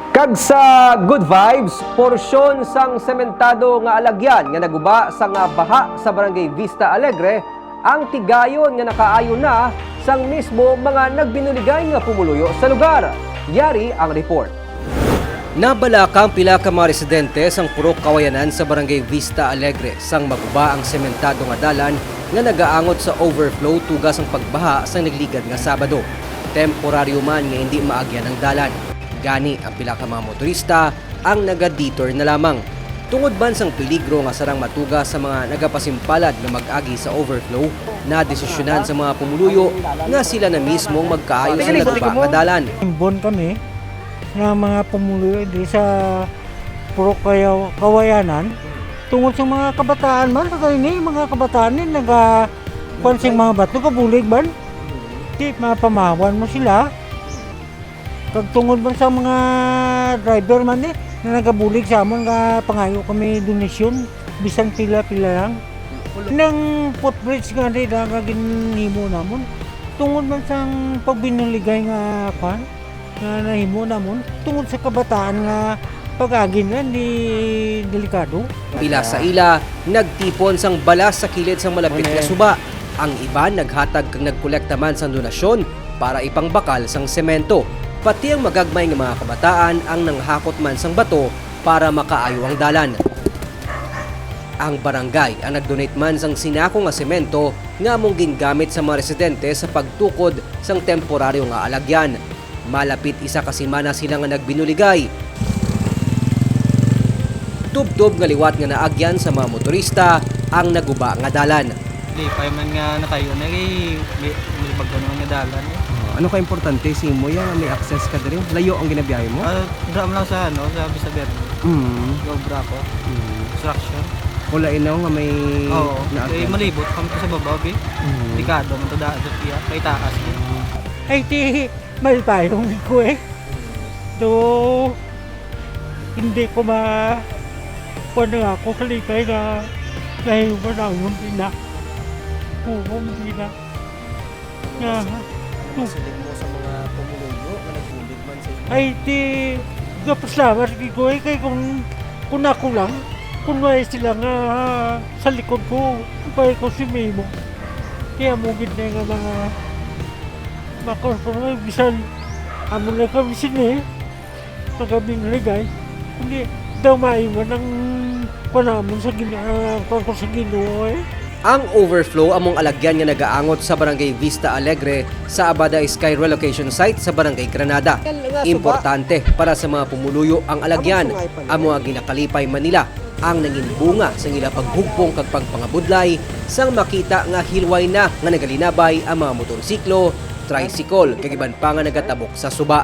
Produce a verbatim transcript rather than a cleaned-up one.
Kag sa good vibes, porsyon sang sementado nga alagyan nga naguba sang baha sa Barangay Vista Alegre ang tigayon nga nakaayo na sang mismo mga nagbinuligay nga pumuluyo sa lugar. Yari ang report. Nabalaka ang pila ka mga residente sang Purok Kawayanan sa Barangay Vista Alegre sang maguba ang sementado nga dalan nga nagaangot sa overflow tuga sang pagbaha sang nagligad nga Sabado. Temporaryo man nga indi maagyan ang dalan. Gani, ang pila ka mga motorista ang naga-detour na lamang. Tungod man sang peligro nga sarang matuga sa mga nagapasimpalad nga mag-agi sa overflow, nadesisyonan sa mga pumuluyo nga sila na mismo ang magkaayo sa naguba nga dalan. Imbon kami nga mga pumuluyo di sa Purok Kayaw-, Kawayanan. Tungod sa mga kabataan man, kagay ni, mga kabataan ni, naga-, kuwan sing mga bato, kabulig man. Di, mapamahawan mo sila. Kag tungod man sa mga driver man, eh, na nagabulig sa amon nga pangayo kami donasyon, bisan pila-pila lang. Nang footbridge nga di na nga ginhimo namon, tungod man sang pagbinuligay nga, kwan, nga nahimo namon, tungod sa kabataan nga pag-agi na, di delikado. Pila sa ila nagtipon sang balas sa kilid sang malapit nga suba. Ang iban naghatag kag nagkolekta man sang donasyon para ipangbakal sang semento. Pati ang magagmay nga mga kabataan ang nanghakot man sang bato para makaayo ang dalan. Ang barangay ang nag-donate man sang sinako nga semento nga among gingamit sa mga residente sa pagtukod sang temporaryo nga alagyan. Malapit isa ka semana sila nga nagbinuligay. Tubtob nga liwat nga naagyan sa mga motorista ang naguba nga dalan. Lipay man nga natayo na kay may, may bago naman nga dalan, eh. Oh, ano ka importante sa imo, ya nga may access ka diri? Layo ang ginabiyahe mo? Ah, dira man lang sa, ano, sa Vista Verde. Mm. Gaobra ko. Mm. Construction. Wala inaw nga may Oo. Naagyan. Eh, malibot kami sa babaw, bi. Mm. Delikado man to daan sa piya, kay taas, eh. Ay, ti, may payong ko, eh. Do, hindi ko ma-, kuwan na ako, kalipay na nahiwa na akong ina. Oo, hindi na. Ano Nga, mas-, ano tu- masiling mo sa mga pumuluyo nga nagbulig man sa inyo? Ay, ti, gapasalamat gid ko, eh, kay kung, kung ako lang, kung may sila nga sa likod ko, kay ko si Mimo. Kaya mo gid na nga mga, mga customer, bisan, amo na kami sini, eh. Pagkabing ligay, kundi daw maiwan ang panamon sa Gin-, ah, kuwan ko sa Ginoo, eh. Ang overflow among alagyan nga nagaangot sa Barangay Vista Alegre sa Abada Sky Relocation Site sa Barangay Granada. Importante para sa mga pumuluyo ang alagyan, amo nga ginakalipay man nila ang nangin bunga sang ila paghugpong kag pagpangabudlay sang makita nga hilway na nga nagalinabay ang mga motorsiklo, tricycle, kag iban pa nga nagatabok sa suba.